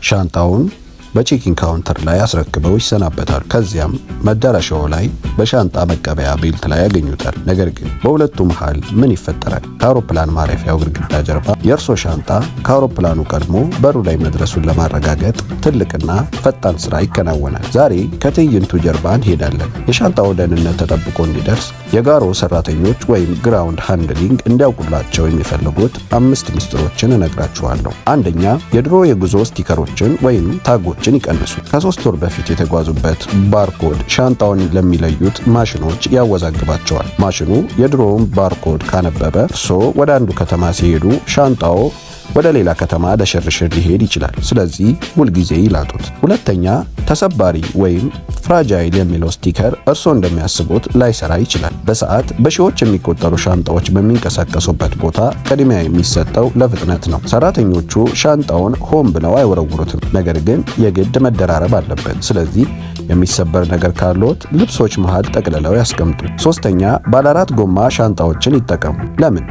ሻንጣውን በ check-in counter ላይ አስረክበው ይሰናበታሉ። ከዚያም መዳረሻው ላይ በሻንጣ መቀበያ belt ላይ ያገኙታል። ነገር ግን በሁለቱ መሃል ምን ይፈጠራል? ከአውሮፕላን ማረፊያው ግድግዳ ጀርባ የእርሶ ሻንጣ ከአውሮፕላኑ ቀድሞ በሩ ላይ መድረሱን ለማረጋገጥ ትልቅና ፈጣን ስራ ይከናወናል። ዛሬ ከትዕይንቱ ጀርባ እንሄዳለን። የሻንጣው ደህንነት ተጠብቆ እንዲደርስ የጋሮ ሰራተኞች ወይም ground handling እንዲያውቁላቸው የሚፈልጉት አምስት ምስጢሮችን እነግራችኋለሁ። አንደኛ፣ የድሮ የጉዞ sticker ኦችን ወይም tag ኦችን ይቀንሱ። ከ3 ወር በፊት የተጓዙበት barcode ሻንጣውን ለሚለዩት ማሽኖች ያወዛግባቸዋል። ማሽኑ የድሮውን barcode ካነበበ እርስዎ ወደ አንዱ ከተማ ሲሄዱ ሻንጣው ወደ ሌላ ከተማ ለሽርሽር ሊሄድ ይችላል። ስለዚህ ሁልጊዜ ይላጡት። ሁለተኛ፣ ተሰባሪ ወይም fragile የሚለው sticker እርስዎ እንደሚያስቡት ላይሰራ ይችላል። በሰዓት በሺዎች የሚቆጠሩ ሻንጣዎች በሚንቀሳቀሱበት ቦታ ቅድሚያ የሚሰጠው ለፍጥነት ነው። ሰራተኞቹ ሻንጣውን ሆን ብለው አይወረውሩትም፣ ነገር ግን የግድ መደራረብ አለበት። ስለዚህ የሚሰበር ነገር ካሎት ልብሶች መሃል ጠቅልለው ያስቀምጡ። ሶስተኛ፣ ባለአራት ጎማ ሻንጣዎችን ይጠቀሙ። ለምን?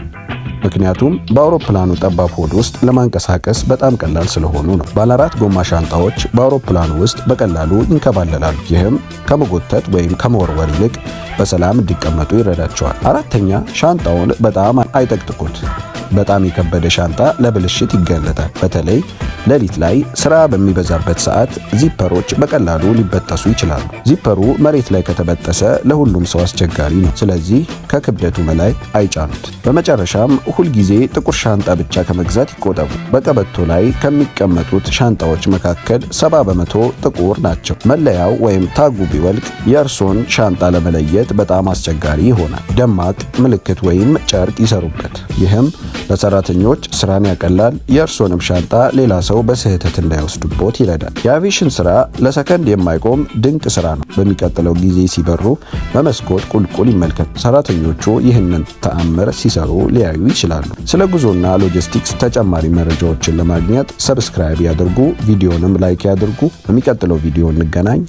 ምክንያቱም በአውሮፕላኑ ጠባብ ሆድ ውስጥ ለማንቀሳቀስ በጣም ቀላል ስለሆኑ ነው። ባለአራት ጎማ ሻንጣዎች በአውሮፕላኑ ውስጥ በቀላሉ ይንከባለላሉ። ይህም ከመጎተት ወይም ከመወርወር ይልቅ በሰላም እንዲቀመጡ ይረዳቸዋል። አራተኛ፣ ሻንጣውን በጣም አይጠቅጥቁት። በጣም የከበደ ሻንጣ ለብልሽት ይጋለጣል። በተለይ ሌሊት ላይ ስራ በሚበዛበት ሰዓት zipper ኦች በቀላሉ ሊበጠሱ ይችላሉ። Zipper ኡ መሬት ላይ ከተበጠሰ ለሁሉም ሰው አስቸጋሪ ነው። ስለዚህ ከክብደቱ በላይ አይጫኑት። በመጨረሻም ሁልጊዜ ጥቁር ሻንጣ ብቻ ከመግዛት ይቆጠቡ። በቀበቶ ላይ ከሚቀመጡት ሻንጣዎች መካከል 70% ጥቁር ናቸው። መለያው ወይም tag ኡ ቢወልቅ የእርሶን ሻንጣ ለመለየት በጣም አስቸጋሪ ይሆናል። ደማቅ ምልክት ወይም ጨርቅ ይሰሩበት። ይህም ለሰራተኞች ስራን ያቀላል፣ የእርሶንም ሻንጣ ሌላ ሰው በስህተት እንዳይወስዱቦት ይረዳል። የአቪዬሽን ስራ ለሰከንድ የማይቆም ድንቅ ስራ ነው። በሚቀጥለው ጊዜ ሲበሩ በመስኮት ቁልቁል ይመልከቱ። ሰራተኞቹ ይህንን ተአምር ሲሰሩ ሊያዩ ይችላሉ። ስለ ጉዞና ሎጂስቲክስ ተጨማሪ መረጃዎችን ለማግኘት subscribe ያድርጉ፣ ቪዲዮንም like ያድርጉ። በሚቀጥለው ቪዲዮ እንገናኝ።